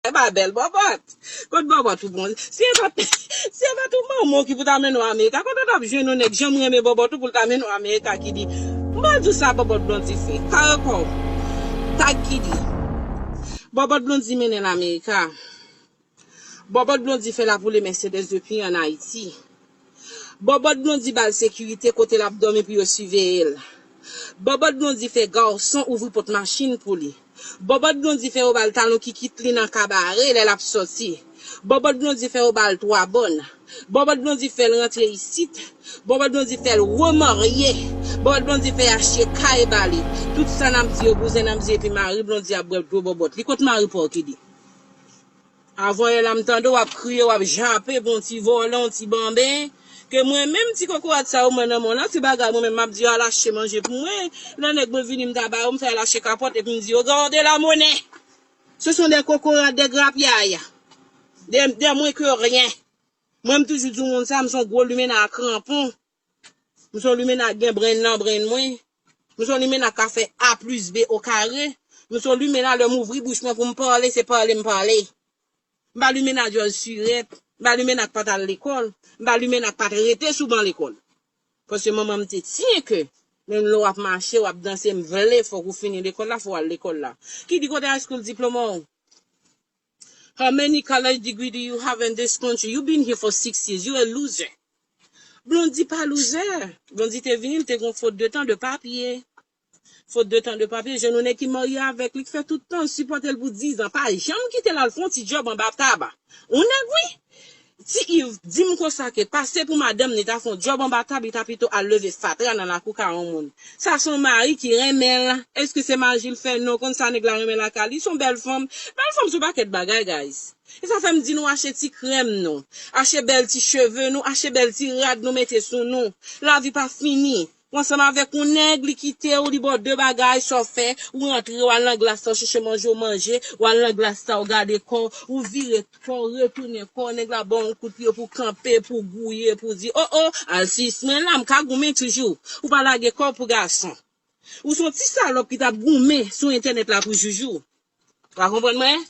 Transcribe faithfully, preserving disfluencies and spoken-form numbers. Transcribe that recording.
Sa pa bèl, Bòbòt. Kot Bòbòt ou bon? Si e pa, si e pa tou manman w ki pou ta mennen w Amerika, kote w t ap jwenn yon nèg janm renmen Bòbòt ou pou l ta mennen w Amerika ki di, m pral di w sa Bòbòt Blondy fè. Kare kò w. Tag ki di, Bòbòt Blondy mennen l Amerika. Bòbòt Blondy fè lapoule Mercedes depi an Ayiti. Bòbòt Blondy ba l sekirite kote l ap dòmi pou yo siveye l. Bòbòt Blondy fè gason ouvri pòt machin pou li. Bòbòt Blondy fè yo ba l talon kikit li nan kabare lè l ap sòti. Bòbòt Blondy fè yo ba l twa bòn. Bòbòt Blondy fè l rantre isit. Bòbòt Blondy fè l remarye. Bòbòt Blondy fè achte kay ba li. Tout sa n ap di yo bouzen n ap di epi mari Blondy ap bwè dlo Bòbòt. Li kot mari pa w ki di? Avan yè la m tande w ap kriye, w ap jape pou yon ti vòlè, yon ti banben. Ke mwen menm ti kokorat sa yo mwen nan men w la, se bagay mwen menm m ap di yo al achte manje pou mwen. Lè nèg mwen vini m ta ba yo, m fè al achte kapòt epi m di yo gade la monnaie. Ce sont des kokorat, des grapyay. Des, des moins que rien. Mwen m toujou di w moun sa, m se yon gwo limena a kranpon. M se yon limena k gen brenn nan brenn mwen. M se yon limena k ka fè A plis B o kare. M se yon limena lè m ouvri bouch mwen pou m pale, se pale m pale. M pa limena djòl sirèt. M pa limena k pa t al lekòl. M pa limena k pa t rete sou ban lekòl. Paske manman m te tiye ke menm lè w ap mache, w ap danse, m vle fòk ou fini lekòl la, fò w al lekòl la. Ki di kote high school diploma w? How many college degree do you have in this country? You been here for six years. You a loser. Blondy pa loser. Blondy te vini, l te gon fot de tan de papye. Fot de tan de papye, jwenn yon nèg ki marye avèk li, ki fè tout tan, sipòte l pou diz an, pa janm kite l al fè yon ti djòb anba tab. Yon nèg, wi. Ti Iv, di m konsa ke pase pou madanm ni ta fè yon djòb anba tab, li ta pito al leve fatra nan lakou kay yon moun. Sa se yon mari ki renmen l. Èske se maji l fè? Non, konn sa nèg la renmen lakay li, se yon bèl fanm. Bèl fanm se yon pakèt bagay, guys. E sa fè m di nou achte ti krèm nou, achte bèl ti cheve nou, achte bèl ti rad nou mete sou nou. Lavi pa fini. Ou ansanm avèk yon nèg, li kite w, li ba w de bagay, sa w fè, ou rantre, w al nan glas la, w chèche manje, w manje, w al nan glas la, w gade kò w, ou vire kò w, retounen kò w, nèg la ba w yon kout pye pou w kanpe, pou w gouye, pou w di, o, o, al sis mwen la, m ka goumen toujou. Ou pa lage kò w pou gason. Ou se yon ti salòp ki t ap goumen sou entènèt la pou joujou. Ou pa konprann mwen?